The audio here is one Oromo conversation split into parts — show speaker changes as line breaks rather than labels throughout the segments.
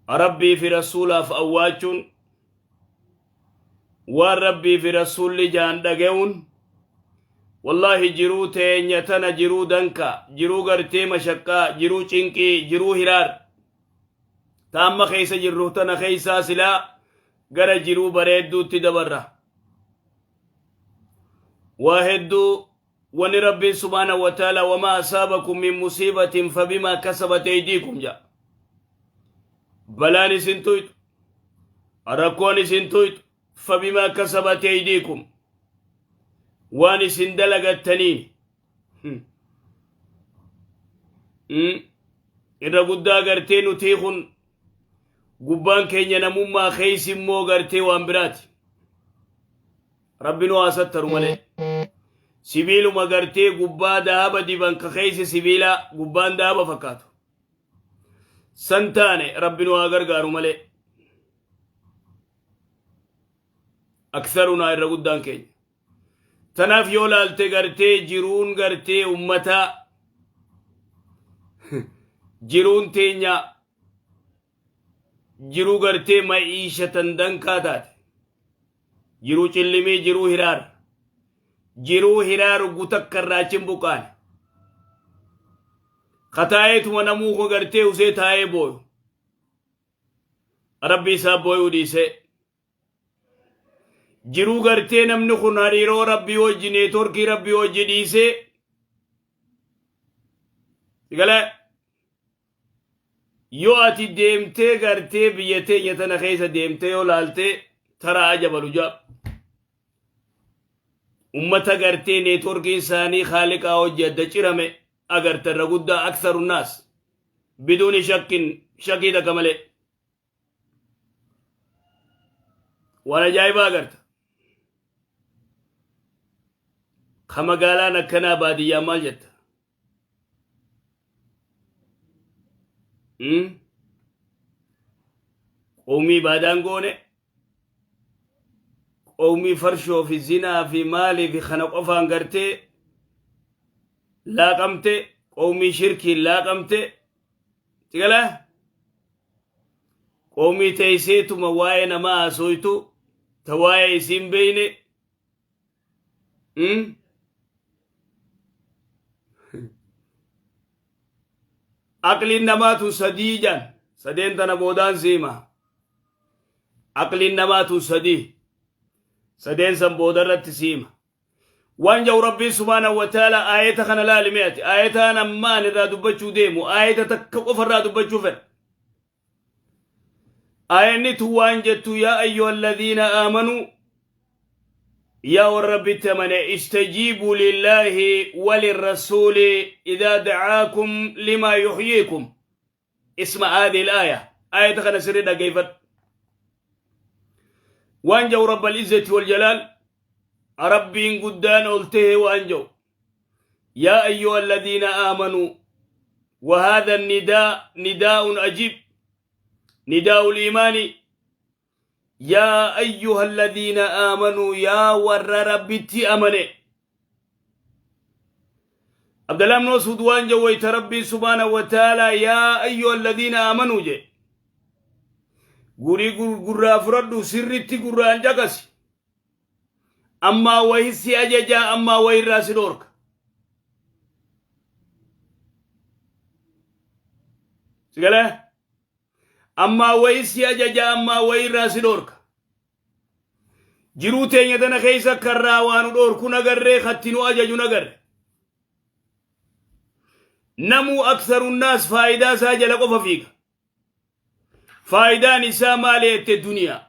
Rabbii fi Rasuulaaf awwaachuun, waan Rabbii fi Rasuulli jaan dhaga'uun, wallaahi jiruu teenya tana jiruu danka, jiruu gartee mashaqqaa, jiruu cinqii, jiruu hiraar ta amma keessa jirru tana keessaa silaa gara jiruu bareedduutti dabarra. Waa hedduu wani Rabbiin subhaanahu wa ta'ala wamaa asaabakum min musiibatin fabimaa kasabat aydiikum jedha. Balaan isin tuyxu, rakkoon isin tuyxu, fabimaa kasabat aydiikum, waan isin dalagattaniin. Irra guddaa gartee nutii kun gubbaan keenya namummaa, keessi immoo gartee waan biraati. Rabbi nu haa sattaru malee. Sibiiluma gartee gubbaa dahaba diban ka keessa sibiila gubbaan dahaba fakkaatu. San taane, Rabbi nu haa gargaaru malee. Aktharunaa, irra guddaan keenya. Tanaaf yoo laalte gartee jiruun gartee ummataa, jiruun teenya jiruu gartee ma'iishatan dankaa taate. Jiruu cillimii, jiruu hiraar. Jiruu hiraar gutakka irraa achi hin buqqaane. Kataa'eetuma namuu ko gartee usee taa'ee booyu. Rabbi isaa booyuu dhiisee. Jiruu gartee namni kun hariiroo Rabbii wajji, neetworkii Rabbii wajji dhiisee. Galee yoo ati deemtee gartee biyya teenya tana keessa deemtee yoo laaltee taraa ajabalu jaa. Ummata gartee neetworkiin isaanii haaliqaa hojii adda cirame agarta, irra guddaa aktharu naas biduuni shakkin, shakii takka malee. Waan ajaa'ibaa agarta. Ka magaalaan akkanaa baadiyyaa maal jetta? Qawmii baadaan goone, qawmii farshoo fi zinaa fi maalii fi kana qofaan gartee laaqamte, qawmii shirkiin laaqamte, sigalaa qawmii teeyseetuma waa'ee namaa haasooytu ta waa'ee isiin beeyne. Aqliin namaa tun sadii jan, sadeen tana boodaan siima. Aqliin namaa tun sadii, sadeen san booda irratti siima. Waan jau Rabbiin subhaanahu wa ta'ala aayata kana laali mi'ati. Aayataan ammaan irraa dubbachuu deemu aayata takka qofa irraa dubbachuu fedha. Aayanni tun waan jettu: yaa ayyuha alladhiina aamanuu, yaa warra Rabbitti amane, istajiibuu lillaahi walirrasuuli idaa dacaakum limaa yuxyiikum. Isma haadhihi al-aaya, aayata kana sirri dhageeffadhu. Waan jau Rabbal izzati wal jalaal, Rabbiin guddaan ol tahe waan jau: yaa ayyuha alladhiina aamanuu. وهذا النداء نداء عجيب، نداء الإيمان. يا أيها الذين آمنوا، يا ور ربتي أمني. عبد الله بن مسعود وان جويت ربي سبحانه وتعالى يا أيها الذين آمنوا جي gurii gurraa fudhadhu, sirritti gurraan caqasi. Ammaa wahi si ajajaa, ammaa wahi irraa si dhoorka. Sigalee ammaa wahi si ajajaa, ammaa wahi irraa si dhoorka. Jiruu teenya tana keessa karraa waa nu dhoorku nagarree, katti nu ajaju nagarre. Namuu, aksarunnaas, faayidaa isaa jala qofa fiiga. Faayidaan isaa maali jette? Duniyaa.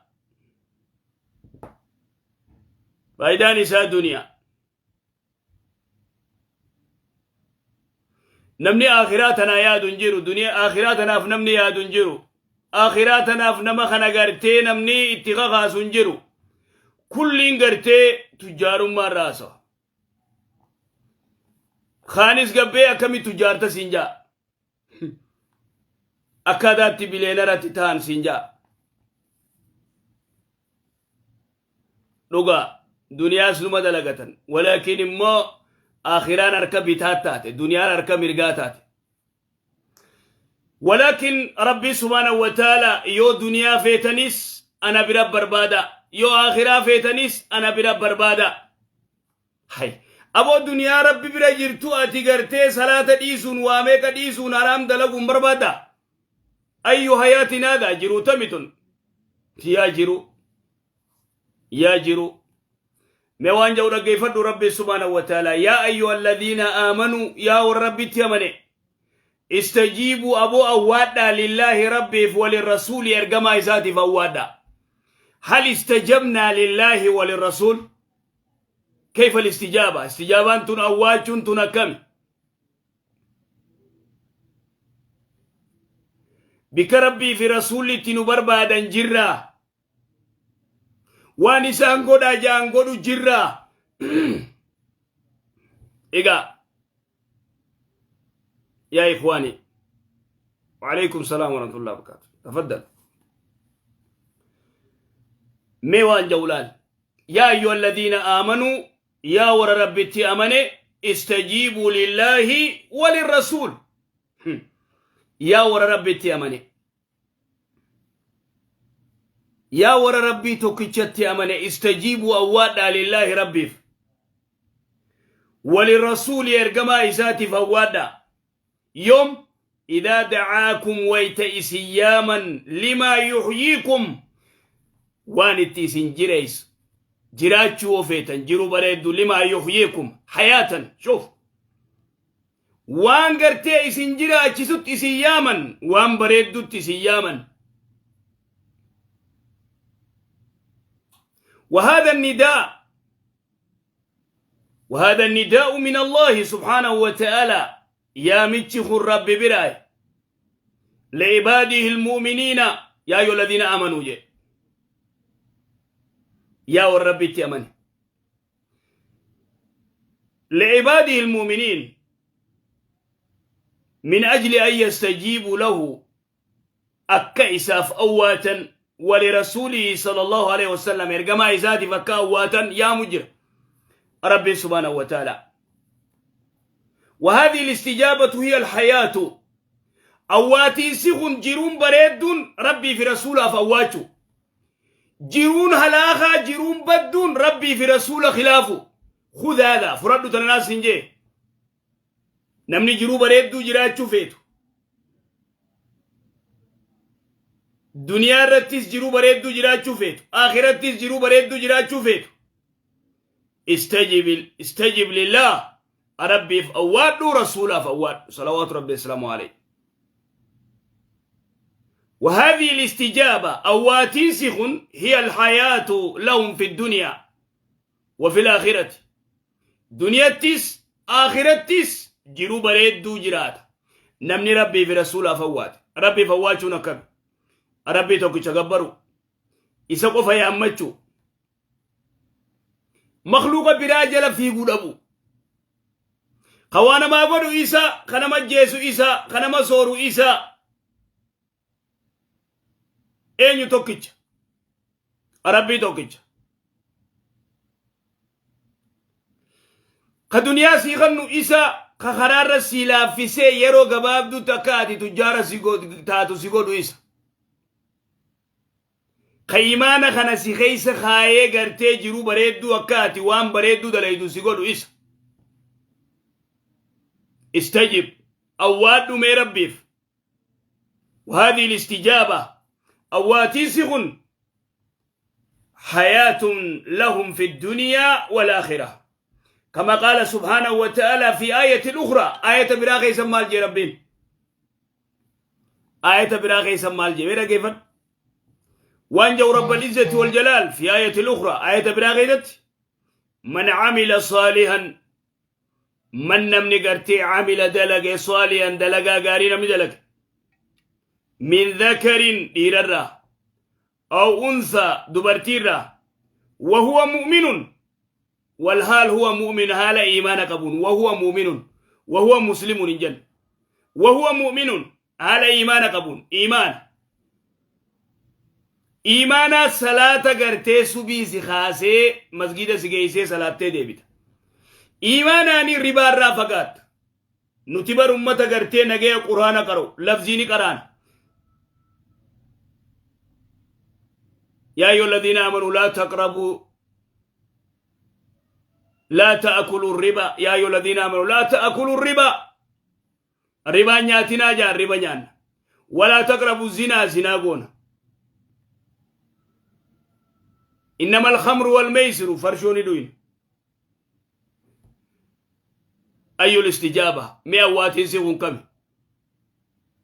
Faayidaan isaa duniyaa. Namni akhiraa tanaa yaadu hin jiru. Duniyaa akhiraa tanaaf namni yaadu hin jiru. Akhiraa tanaaf nama kana gartee namni itti kakaasu hin jiru. Kulliin gartee tujjaarummaa irraa haasawa. Kaanis gabbee akkamitti tujjaarta siin jaa. Akkaataa itti bileenaratti ta'an siin jaa. Dhugaa duniyaas numa dalagatan. Walaakin immoo akhiraan harka bitaa taate, duniyaan harka mirgaa taate. Walaakin Rabbii subhaanahu wa ta'ala yoo duniyaa feetanis ana bira barbaada, yoo akhiraa feetanis ana bira barbaada. Hay aboo, duniyaa Rabbi bira jirtu ati gartee salaata dhiisuun, waa meeqa dhiisuun, haraam dalaguun barbaada? Ayyu hayaatin haadha? Jiruu tami tun? Yaa jiru, yaa jiru, mee waan jedhu dhaggeeffadhu. Rabbi subhaanahu wa ta'ala: yaa ayyuha alladhiina aamanuu, yaa warra Rabbitti amane, istajiibuu, aboo awwaadhaa, lillaahi, Rabbiif, walirrasuuli, ergamaa isaatiif awwaadhaa. Hal istajabnaa lillaahi walirrasuul? Kayfa alistijaaba? Istijaabaan tun, awwaachuun tun akkami? Bika Rabbii fi rasuulli itti nu barbaadan jirraa? Waan isaan godhaa ja'an godhu jirraa? Egaa yaa ikhwaani, وعليكم السلام ورحمة الله وبركاته، تفضل. Mee waan jawlaan: يا أيها الذين آمنوا، yaa warra Rabbitti amane، استجيبوا لله وللرسول. Yaa warra Rabbitti amane, yaa warra Rabbii tokkichatti amane، استجيبوا، awwaadhaa، لله، Rabbiif، وللرسول، ergamaa isaatiif awwaadhaa. Yoom? إذا دعاكم، wayta isin yaaman، لما يحييكم، waan itti isin jireessu. Jiraachuu ofeetan, jiru bareeddu، لما يحييكم، حياة. شوف، waan gartee isin jiraachisutti isin yaaman, waan bareeddutti isin yaaman. وهذا النداء، وهذا النداء من الله سبحانه وتعالى، yaamichi kun Rabbi biraa، لعباده المؤمنين. يا أيها الذين آمنوا je. Yaa warra Rabbitti amane، لعباده المؤمنين من أجل أن يستجيبوا له، akka isaaf awwaatan، ولرسوله صلى الله عليه وسلم، ergamaa isaatiif akka awwaatan yaamu jira ربي سبحانه وتعالى. وهذه الاستجابة هي الحياة. Awwaatiinsi kun, jiruun bareedduun Rabbii fi rasuulaaf awwaachuu, jiruun halaakaa, jiruun badduun Rabbii fi rasuula khilaafu. خذ هذا، fudhadhu tananaas hin jee. Namni jiruu bareedduu jiraachuu feetu, duniyaa irrattis jiruu bareedduu jiraachuu feetu, akhirattis jiruu bareedduu jiraachuu feetu, استجب، استجب لله، Rabbiif awwaadhu, rasuulaaf awwaadhu، صلوات ربي وسلامه عليه. وهذه الاستجابة، awwaatiinsi kun، هي الحياة لهم في الدنيا وفي الآخرة. Duniyattis akhirattis jiruu bareedduu jiraata namni Rabbii fi rasuulaaf awwaate. Rabbiif awwaachuun akkami? Rabbii tokkicha gabbaru, isa qofa yaammachuu, makluuqa biraa jala fiiguu dhabu. Ka waa namaa godhu isa, ka nama jeesu isa, ka nama sooru isa. Eenyu tokkicha? Rabbii tokkicha. Ka duniyaa sii kannu isa, ka karaarra sii laaffisee yeroo gabaabduutti akka ati tujjaara si taatu si godhu isa. Ka imaana kana si keessa kaayee gartee jiruu bareedduu akka ati waan bareedduu dalaydu si godhu isa. استجب، awwaadhu mee Rabbiif. وهذه الاستجابة، awwaatiinsi kun، حياة لهم في الدنيا والآخرة، كما قال سبحانه وتعالى في آية أخرى. آية biraa keessa maal jee Rabbiin? آية biraa keessa maal jee? Mira كيف وانجو رب العزة والجلال في آية الأخرى، آية biraa keessatti: من عمل صالحا، من، namni gartee، عمل، dalage، صالحا، dalagaa gaarii namni dalage، من ذكر، dhiirarraa، أو أنثى، dubartiirraa، وهو مؤمن، والحال هو مؤمن، haala iimaana qabuun، وهو مؤمن، وهو مسلم hin jennu، وهو مؤمن، haala iimaana qabuun. Iimaana, iimaana. Salaata gartee subii si kaasee masgida si geessee salaattee deebita. Iimaanaani ribaarraa fagaatta. Nuti bar ummata gartee nagaya quraana qara'u lafzii ni qaraana. Yaa ayyuha alladhiina aamanu laa taqrabuu laa ta'akulu riba yaa ayyuha alladhiina aamanu laa ta'akulu riba ribaa nyaatinaa jaan riba nyaanna. Walaa taqrabu zinaa zinaa goona. Innama alkhamru wal meeysiru farshoo ni dhuyna. Ayyul istijaaba mee awwaatiin kun kami?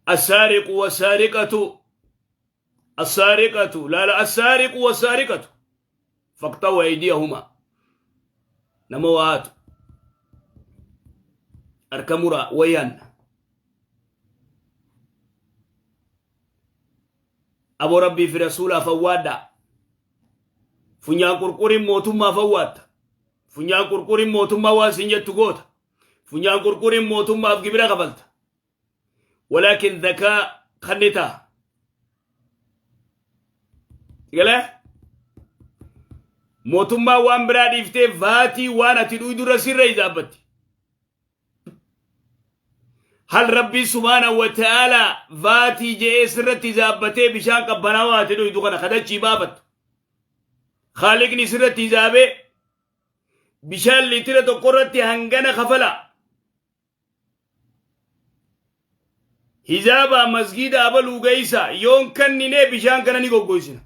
Assaariqu wassaariqatu assaariqatu laala assaariqu wassaariqatu faqxa'u aydiyahumaa nama waa hatu harka muraa wayyaanna aboo rabbii fi rasuulaaf awwaadhaa funyaan qurquriin mootummaaf awwaatta funyaan qurquriin mootummaa waan sin jettu goota funyaan qurquriin mootummaaf gibira kafalta walaakin zakaa kannitaa galee mootummaa waan biraa dhiiftee vaatii waan ati dhuydu irra sirra izaabbatti hal rabbii subhaanahu wa ta'aalaa vaatii je'ee sirratti izaabbatee bishaan qabbanaawaa ati dhuydu kana kadachii baafattu Khaaliqni sirratti hisaabee bishaan liitira tokko irratti hangana kafala. Hisaabaa masgiida abaluu geessa yoon kanninee bishaan kana ni goggoysina.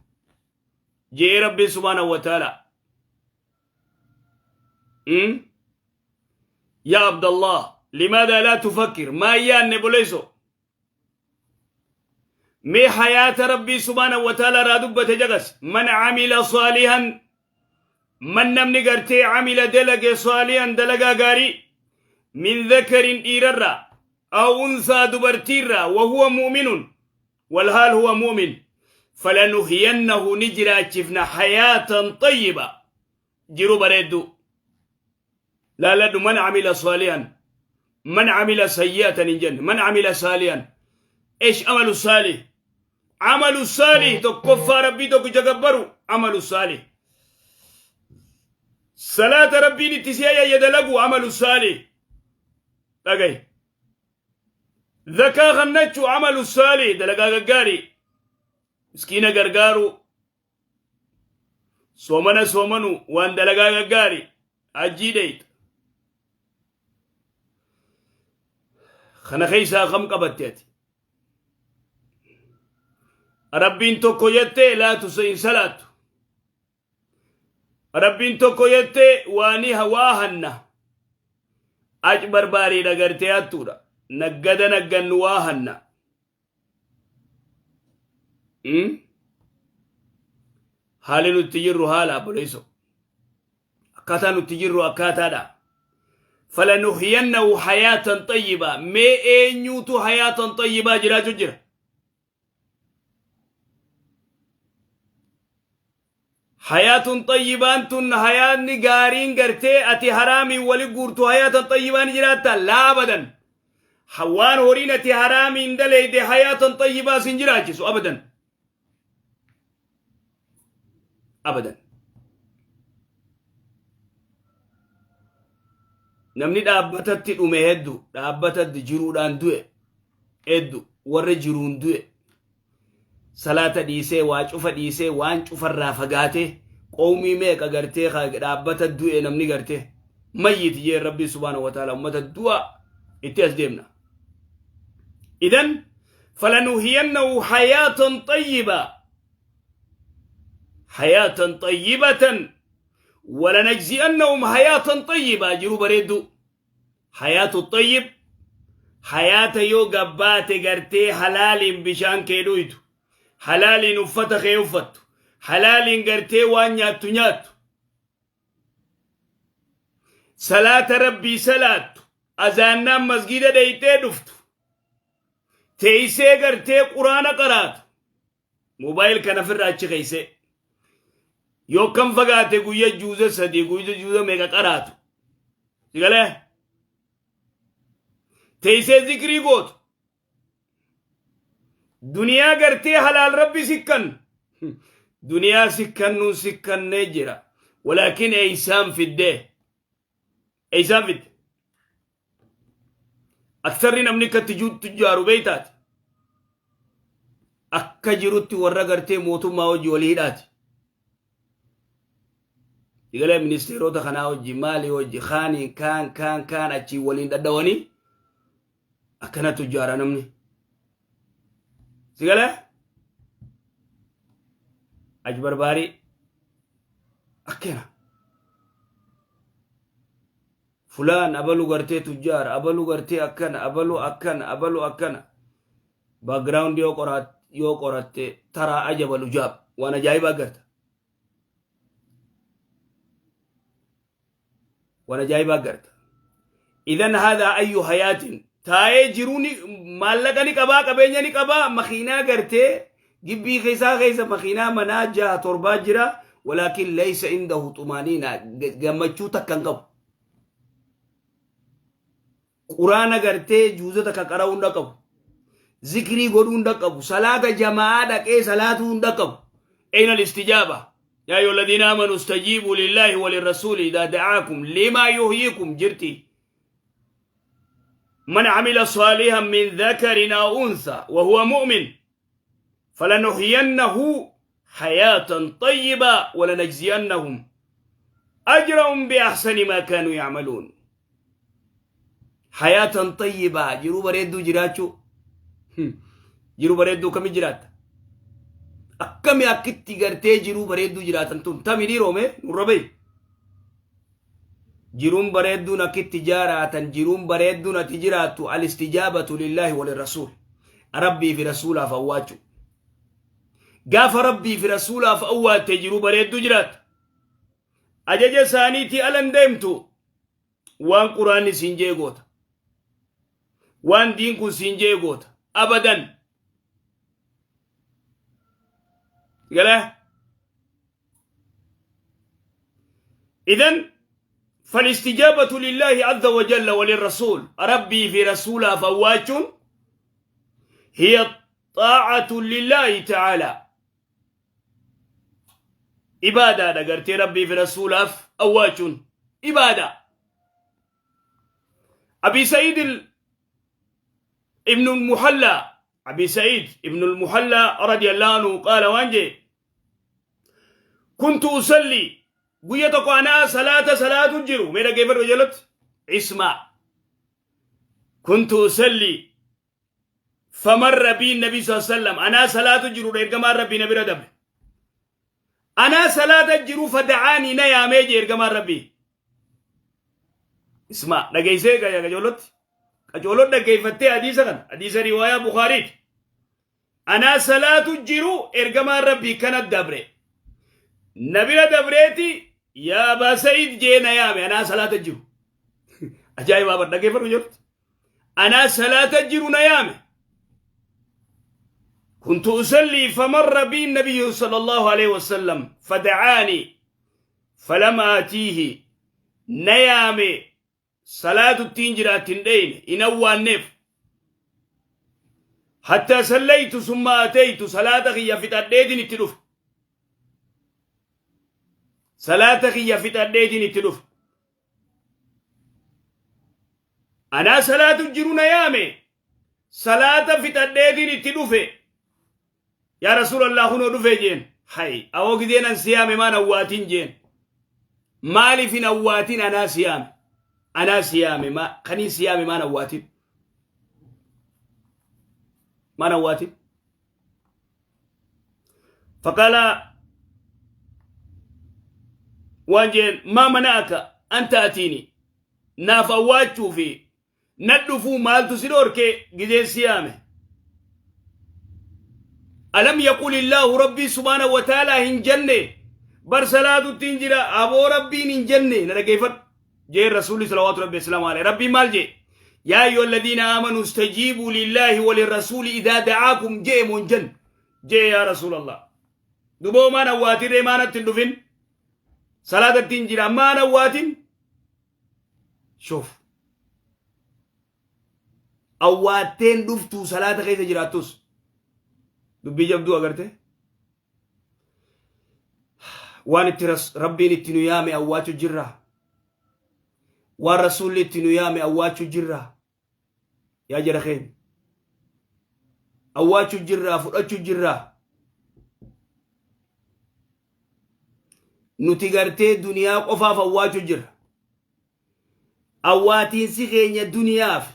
Je'ee Rabbiin subhaanahu wa ta'aalaa. Yaa Abdallah limaadhaa laa tufakkir maa yaanne boleessoo. Mee hayaata rabbii subhaanahu wa ta'ala irraa dubbate jagas man amila saalihan man namni gartee amila dalage saalihan dalagaa gaarii min dhakarin dhiirarraa aw unsaa dubartiirraa wa huwa mu'minun walhaal huwa mu'min falanuhyiyannahu ni jiraachifna hayaatan xayyiba jiru bareedduu laaladhu man amila saalihan man amila sayyi'atan hin jenne man amila saalihan esh amalu saalih amalu saalih tokkoffaa rabbii tokkicha gabbaru amalu saalih salaata rabbiin itti si ayayya dalagu amalu saalih dhagaye zakaa kannachu amalu saalih dalagaa gaggaarii miskiina gargaaru Soomana soomanu waan dalagaa gaggaari hajjii dheeyxa. Kana keessaa kam qabatte ati? Rabbiin tokko jettee laatu hin salaattu. Rabbiin tokko jettee waani waa hanna. Ac barbaariidha gartee hattuudha. Naggada naggannu waa hanna. Haalli nutti jirru haala obboleesso. Akkaataa nutti jirru akkaataadha. Falanuhyiyannahu hayaatan xayyibaa. Mee eenyuutu hayaatan xayyibaa jiraachuu jira? Hayaatun xayyibaan tun hayaatni gaariin gartee ati haraamiin wali guurtu hayaatan xayyibaan jiraatta laa abadan. Waan horiin ati haraamiin daleeyde hayaatan xayyibaa sin jiraachisu abadan. Abadan. Namni dhaabbatatti dhume heddu dhaabbatatti jiruudhaan du'e heddu warra jiruun du'e. Salaata dhiisee waa cufa dhiisee waan cufarraa fagaatee qowmii meeqa gartee ka dhaabbata du'e namni gartee mayyiti jee rabbii subhaanahu wa ta'ala ummata du'a itti as deemna. Idan falanuhiyannahu hayaatan xayyiba hayaatan xayyibatan walanajzi'annahum hayaatan xayyibaa jiru bareedduu. Hayaatu xayyib hayaata yoo gabbaate gartee halaaliin bishaan kee dhuydu halaaliin uffata kee uffattu halaaliin gartee waan nyaattu nyaattu salaata rabbii salaattu azaannaan masgiida dheyxee dhuftu teeysee gartee quraana qaraatu Moobaayil kana ofirraa achi keessee yoo kam fagaate guyya juuza sadii guyya juuza meeqa qaraatu. Sigalee teessee zikrii gootu. Duniyaa gartee halaal rabbi sikkan. Duniyaa sikkannuun sikkannee jira. Walaakin eeysaan fiddee. Eeysaan fidde. Aksarri namni akka tujjaaru beeytaati. Akka jirutti warra gartee mootummaa hojii walii hidhaati. Igalee ministeerota kanaa hojii maalii hojii kaaniin kaan kaan kaan achii waliin dhadhawanii akkana tujjaara namni. Sigalee ajbarbaarii akkana. Fulaan abalu gartee tujjaara, abalu gartee akkana, abalu akkana, abalu akkana. Background yoo qoratte taraa ajabal ujaab waan ajaa'ibaa garta. Waan ajaa'ibaa garta. Idan haadhaa ayyu hayaatin taa'ee jiruu ni maallaqa ni qabaa, qabeenya ni qabaa, makiinaa gartee gibbii keessaa keessa makiinaa manaa jaha torbaa jira, walaakin laysa indahu xumaaniina, gammachuu takka hin qabu. Quraana gartee juuza takka qara'uu hin qabu. Zikrii godhuu hin qabu. Salaata jama'aa dhaqee salaatuu hin qabu. Ayna al-istijaaba? يا أيها الذين آمنوا استجيبوا لله وللرسول إذا دعاكم لما يحييكم. جرتي من عمل صالحا من ذكر أو أنثى وهو مؤمن فلنحيينه حياة طيبة ولنجزينهم أجرهم بأحسن ما كانوا يعملون. حياة طيبة, jiruu bareedduu jiraachuu. Jiruu bareedduu kami jiraatta? Akkami akkitti gartee jiruu bareedduu jiraatan tun tami dhiiroome nurra bahi. Jiruun bareedduun akkitti jaaraatan, jiruun bareedduun ati jiraattu الاستجابة لله وللرسول, rabbii fi rasuulaaf awwaachuu. Gaafa rabbii fi rasuulaaf awwaatte jiruu bareedduu jiraatta. Ajaja isaaniitii alan deemtu, waan quraanni siin jee goota, waan diin kun siin jee goota abadan galee. إذن فالاستجابة لله عز وجل وللرسول, ربي في رسوله فوات, هي طاعة لله تعالى, عبادة دقرتي ربي في رسوله أوات عبادة. أبي سعيد ابن المحلى, أبي سعيد ابن المحلى رضي الله عنه قال waan jee: كنت أصلي, guyya tokko anaa salaata salaatu jiru. Mee dhaggeeffadhu jalatti, اسمع. كنت أصلي فمر بي النبي صلى الله عليه وسلم. أنا salaatu jiru, ergamaan rabbii na bira dabre. Anaa salaata jiru, فدعاني, na yaamee jee ergamaan rabbii. اسمع, dhageessee qajoolotti qajoolot dhaggeeffattee hadiisa kana, hadiisa riwaayaa Bukaariiti. Anaa salaatu jiru, ergamaan rabbii kana dabre, na bira dabreeti, "Yaa Abaa Sa'iid" jee na yaame. Anaa salaata jiru, ajaa'ibaa bar, dhaggeeffadhu jirtu. Anaa salaata jiru na yaame. كنت أصلي فمر بي النبي صلى الله عليه وسلم فدعاني فلم آتيه. Na yaame, صلاة التنجرات تندين إنوى النف حتى صليت ثم أتيت. صلاة خيا في تدين التلف, صلاة خيا في تدين التلف. أنا صلاة الجرون يامي, صلاة في تدين التلف. "يا رسول الله, هنا دفه" jeen. Hay awoo, gideenan siyaame maan awwaatin jeen. Maaliif hin awwaatin? Anaa siyaame, anaa siyaame, ma kanii siyaame maan awwaatin, maan awwaatin? فقال, waan jeen: "ما منعك أن تأتيني?" Naaf awwaachuu fi na dhufuu maaltu si dhorke gideen siyaame? ألم يقل الله, ربي سبحانه وتعالى hin jenne bar? Salaatuttiin jira aboo, rabbiin hin jenne na dhageeffadhu jeen rasuulli صلوات ربي السلام عليه. Rabbiin maal jee? "يا أيها الذين آمنوا استجيبوا لله وللرسول إذا دعاكم" jee moon jen jee? Yaa رسول الله, duboo maan awwaatin ree? Maanatti hin dhufin? Salaatattiin jira, maan awwaatin? شوف, awwaatteen dhuftuu salaata keessa jiraattus dubbii jabduu agarte. Waan itti rabbiin itti nu yaame awwaachuu jirra, waan rasuulli itti nu yaame awwaachuu jirra. Yaa jara keenya. Awwaachuu jirraa fudhachuu jirraa. Nuti gartee duniyaa qofaaf awwaachuu jirra. Awwaatiinsi keenya duniyaaf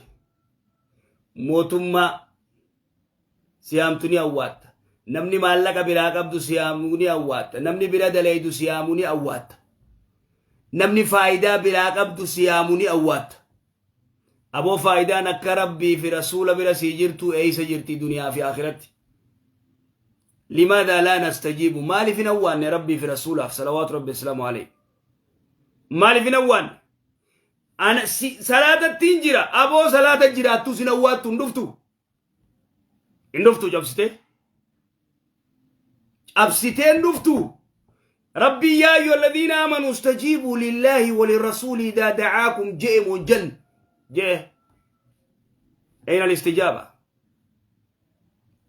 mootummaa siyaamtu ni awwaatta. Namni maallaqa biraa qabdu siyaamu ni awwaatta. Namni bira dalaydu siyaamu ni awwaatta. Namni faayidaa biraa qabdu siyaamu ni awwaatta. Aboo faayidaan akka Rabbii fi Rasuula bira sii jirtuu eeysa jirti duniyaa fi akhiratti? Limaadhaa laa nastajiibu maaliif hin awwaanne Rabbii fi Rasuulaaf salawaatu Rabbi islaamu alayhi? Maaliif hin awwaanne? Ana si salaatattiin jira aboo salaata jiraattuu sin awwaattu hin dhuftu. Hin dhuftu cabsitee. Cabsitee hin dhuftu. Rabbii yaa ayyuha alladhiina amanu istajiibuu lillaahi walirrasuuli idaa da'aakum je'e moo jan je'e. Ayna alistijaaba?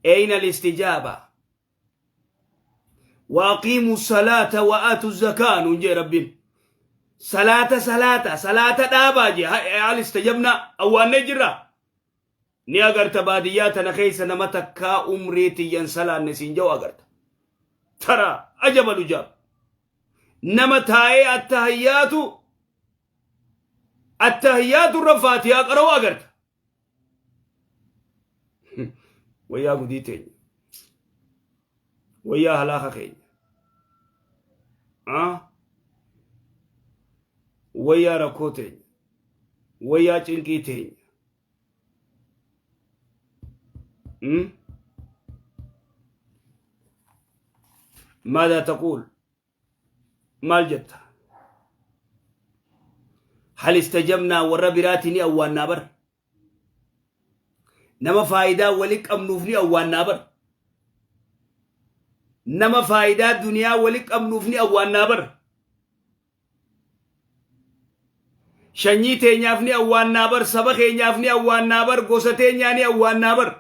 Ayna alistijaaba? Waaqiimu salaata wa aatu zakaa nuun jee Rabbiin. Salaata salaata salaata dhaabaa jee hal istajabnaa awwaannee jirra. Ni agarta baadiyyaa tana keessa nama takkaa umrii tiyyan salaanne siin jau agarta. Tara ajaba lujaab. Nama taa'ee attahayyaatu attahayyaatu irra faatihaa qara'u agarta. Wayyaa gudii teenya. Wayyaa halaaka keenya. Wayyaa rakkoo teenya. Wayyaa cinqii teenya. ماذا تقول maal jetta hal istajabnaa warra biraati ni awwaannaa bar nama faayidaa wali qabnuuf ni awwaannaa bar nama faayidaa duniyaa wali qabnuuf ni awwaannaa bar shanyii teenyaaf ni awwaannaa bar saba keenyaaf ni awwaannaa bar gosa teenyaa ni awwaannaa bar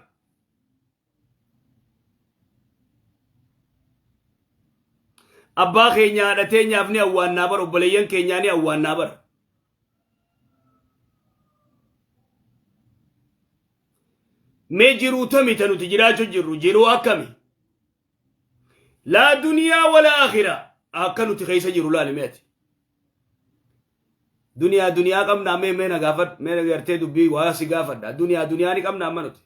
Abbaa keenya haadha teenyaaf ni awwaannaa bar obboleeyyan keenyaa ni awwaannaa bar. Mee jiruu tami ta nuti jiraachuu jirru jiruu akkami? Laa duniyaa wala akhiraa akka nuti keessa jiru laali mee ati. Duniyaa duniyaa qabnaa mee mee na gaafadhu mee na gartee dubbii waa si gaafadha duniyaa duniyaa ni qabnaa amma nuti.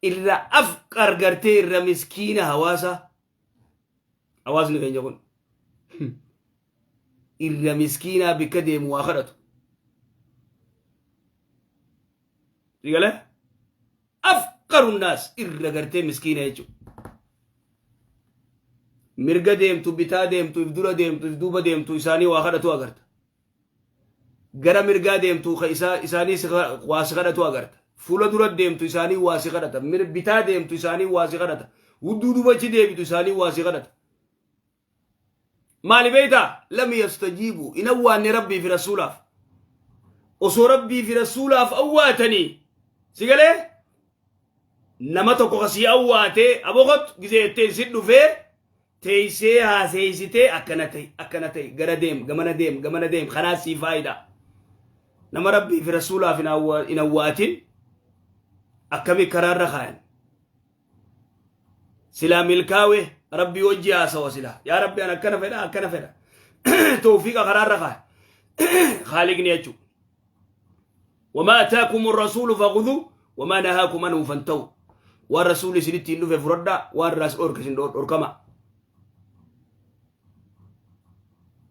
Irra afqar gartee irra miskiina hawaasa hawaasni keenya kun irra miskiinaa bikka deemu waa kadhatu. Sigalee afqaru naas irra gartee miskiina jechuudha. Mirga deemtu bitaa deemtu if dura deemtu if duuba deemtu isaanii waa kadhatu agarta. Gara mirgaa deemtu ka isaa isaanii si waa si kadhatu agarta. Fuula dura deemtu isaanii waa si kadhata. Bitaa deemtu isaanii waa si kadhata. Hudduu dubachi deebitu isaanii waa si kadhata. Maali beektaa? Lam yastajiibu hin awwaanne Rabbii fi Rasuulaaf. Osoo Rabbii fi Rasuulaaf awwaatanii si galee nama tokko kasii awwaatee abokot gisee jettee si dhufee teessee haaseessitee akkana ta'e akkana ta'e gara deem gamana deem gamana deem kanaa sii faayidaa. Nama Rabbii fi Rasuulaaf hin awwaatin akkami karaarra kaayan. Silaa milkaawe Rabbii wajji haasawa silaa. Yaa Rabbi an akkana fedha akkana fedha. Tawfiiqa karaarra kaaya. Khaaliqni jechuudha. Wamaa ataakum rasuulu fakhudhu wamaa nahaakum anhu fantahu. Waan rasuulli isinitti hin dhufe fudhadhaa waan irraas dhorke isin dhorkama.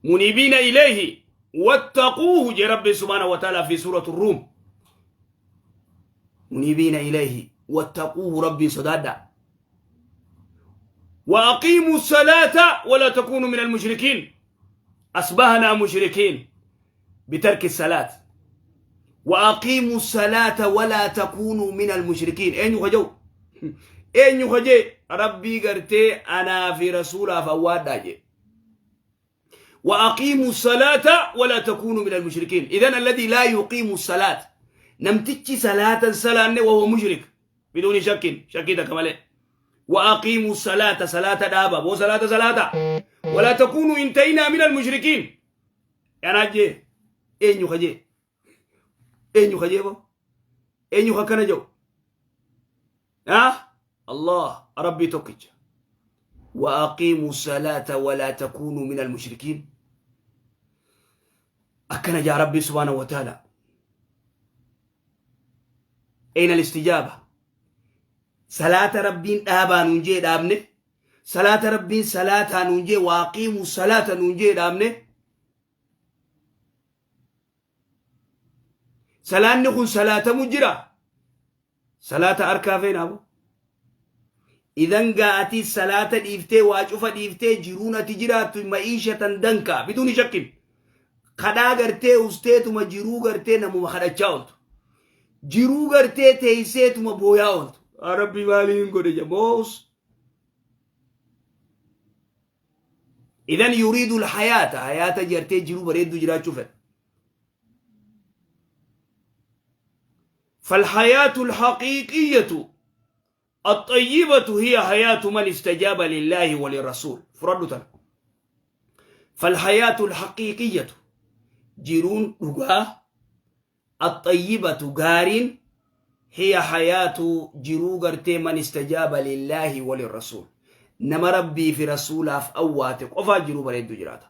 Muniibiina ilayhi wattaquuhu jee Rabbi subhaanahu wa ta'ala fi suuratu Ruum. Muniibiina ilayhi wattaquuhu Rabbiin sodaadhaa. وأقيموا الصلاة ولا تكونوا من المشركين أصبحنا مشركين بترك الصلاة وأقيموا الصلاة ولا تكونوا من المشركين أين يخجو أين يخجي ربي قرتي أنا في رسول فواد داجي وأقيموا الصلاة ولا تكونوا من المشركين إذن الذي لا يقيم الصلاة نمتج صلاة صلاة وهو مشرك بدون شك شك كمالي وأقيموا الصلاة صلاة دابا بو صلاة صلاة ولا تكونوا انتهينا من المشركين يا ناجي eenyu ka jee eenyu ka jee boo Eenyu akkana jedhu? Ah, Allah, Rabbii tokkicha. وأقيموا الصلاة ولا تكونوا من المشركين. Akkana jaa Rabbii سبحانه وتعالى. أين الاستجابة? Salaata Rabbiin dhaabaa nuun jee dhaabne. Salaata Rabbiin salaataa nuun jee, وأقيموا الصلاة nuun jee dhaabne. Salaanni kun salaatamu jira. Salaata harkaa feenaabu. Idan gaa'atii salaata dhiiftee, waa cufa dhiiftee, jiruun ati jiraattu معيشة ضنكا بدون شك. Kadhaa gartee usteetuma jiruu gartee namuma kadhachaa ooltu. Jiruu gartee teeyseetuma booyaa ooltu. Rabbi maaliin godhe jaboos. إذن يريد الحياة, hayaata jartee jiruu bareedduu jiraachuu fedha. فالحياة الحقيقية الطيبة هي حياة من استجاب لله وللرسول. فردوا تنا. فالحياة الحقيقية, jiruun dhugaa, الطيبة gaariin, هي حياة jiruu gartee من استجاب لله وللرسول. Nama Rabbii fi rasuulaaf awwaate qofaa jiruu bareedduu jiraata.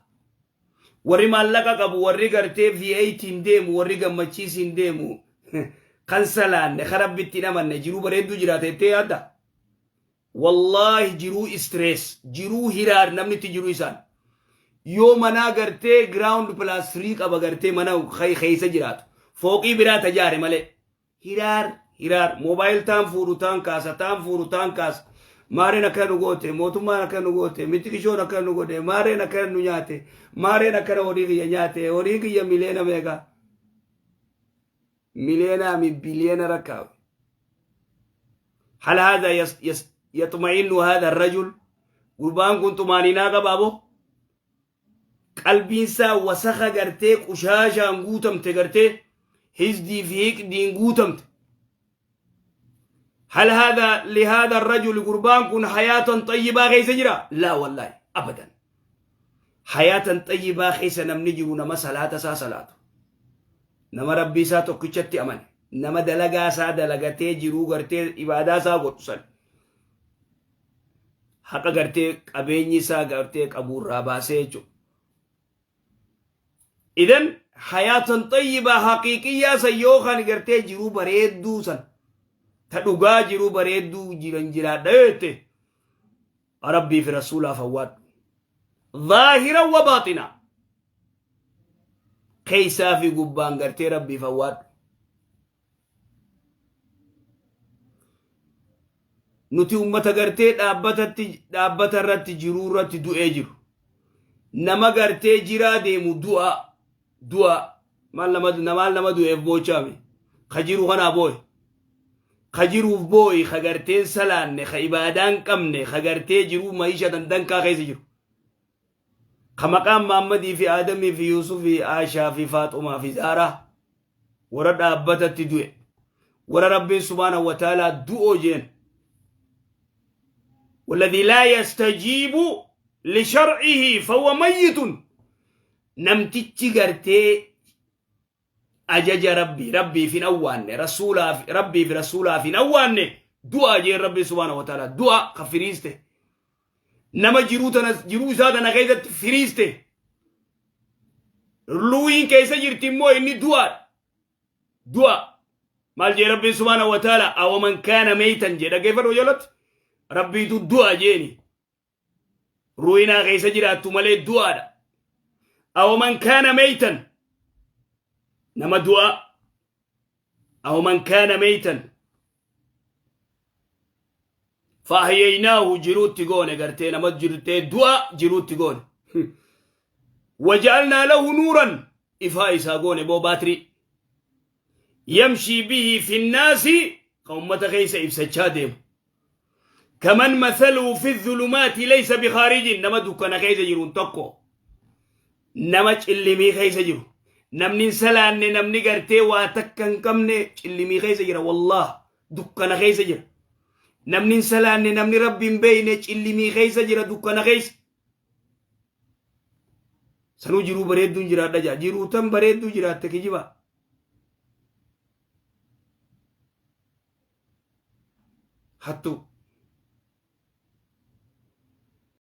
Warri maallaqa qabu, warri gartee V8 deemu, warri gammachiisiin deemu, kan salaanne, kan Rabbitti hin amanne jiruu bareedduu jiraata jettee yaadda? Wallaahi jiruu stress, jiruu hiraar namni itti jiru isaan. Yoo manaa gartee ground plus 3 qaba gartee mana keessa jiraatu. Fooqii biraa tajaare malee. Hiraar, hiraar, mobile taan fuudhu taan kaasa, taan fuudhu taan kaasa. Maareen akkana nu goote, mootummaan akkana nu goote, mitikishoon akkana nu godhe, maareen akkana nu nyaate, maareen akkana horii kiyya nyaate, horii kiyya miliyoona meeqa? Miliyoonaa mi biliyoona rakkaawe. هل هذا يس يس يطمئن هذا الرجل? Gurbaan kun xumaaninaa qaba abo? Qalbiin isaa wasakha gartee qushaashaan guutamte, gartee hizdii fi hiqdiin guutamte. هل هذا لهذا الرجل, gurbaan kun حياة طيبة keessa jira? لا والله أبدا. حياة طيبة keessa namni jiru nama salaata isaa salaatu. Nama Rabbii isaa tokkichatti amane. Nama dalagaa isaa dalagatee jiruu gartee ibaadaa isaa godhu san. Haqa gartee qabeenyi isaa gartee qabuurraa baasee jechuudha. إذن حياة طيبة حقيقية san yoo kan gartee jiruu bareedduu san ta dhugaa jiruu bareedduu jiran jiraadha jette, Rabbii fi rasuulaaf awwaadhu. ظاهرا وباطنا. Keessaa fi gubbaan gartee Rabbiif awwaadhu. Nuti ummata gartee dhaabbatatti, dhaabbata irratti, jiruu irratti du'ee jiru. Nama gartee jiraa deemu du'a du'a maal nama, maal nama du'eef boochaame? Ka jiru kanaa booye. Ka jiruuf booyi, ka garteen salaanne, ka ibaadaan qabne, ka gartee jiruu معيشة ضنكا keessa jiru. Ka maqaan Maammadii fi Aadamii fi Yuusufii Aashaa fi Faaxumaa fi Zaaraa warra dhaabbatatti du'e. Warra Rabbiin سبحانه وتعالى du'oo jeen. والذي لا يستجيب لشرعه فهو ميت. Namtichi gartee ajaja Rabbii Rabbiif hin awwaanne, rasuulaaf, Rabbii fi rasuulaaf hin awwaanne du'a jeen Rabbii سبحانه وتعالى. Du'a ka firiiste. Nama jiruu tana, jiruu isaa tana keessatti firiiste. Luwiin keessa jirti immoo inni du'aadha. Du'a. Maal jee Rabbiin سبحانه وتعالى? أومن كان ميتا jee, dhaggeeffadhu jalatti. Rabbiitu du'a jeeni. Ruinaa keessa jiraattu malee du'aadha. أومن كان ميتا, nama du'a. أومن كان ميتا فأحييناه, jiruutti goone, gartee nama jirtee du'a jiruutti goone. وجعلنا له نورا, ifaa isaa goone boo, baatirii. يمشي به في الناس, ka ummata keessa ibsachaa deemu. كمن مثله في الظلمات ليس بخارج, nama dukkana keessa jiruun tokko. Nama cillimii keessa jiru. Namni hin salaanne, namni gartee waa takka hin qabne cillimii keessa jira, wallah dukkana keessa jira. Namni hin salaanne, namni Rabbi hin beeyne cillimii keessa jira, dukkana keessa. Sanuu jiruu bareedduun jiraadha jaa. Jiruu tan bareedduu jiraatte kijiba. Hattuu.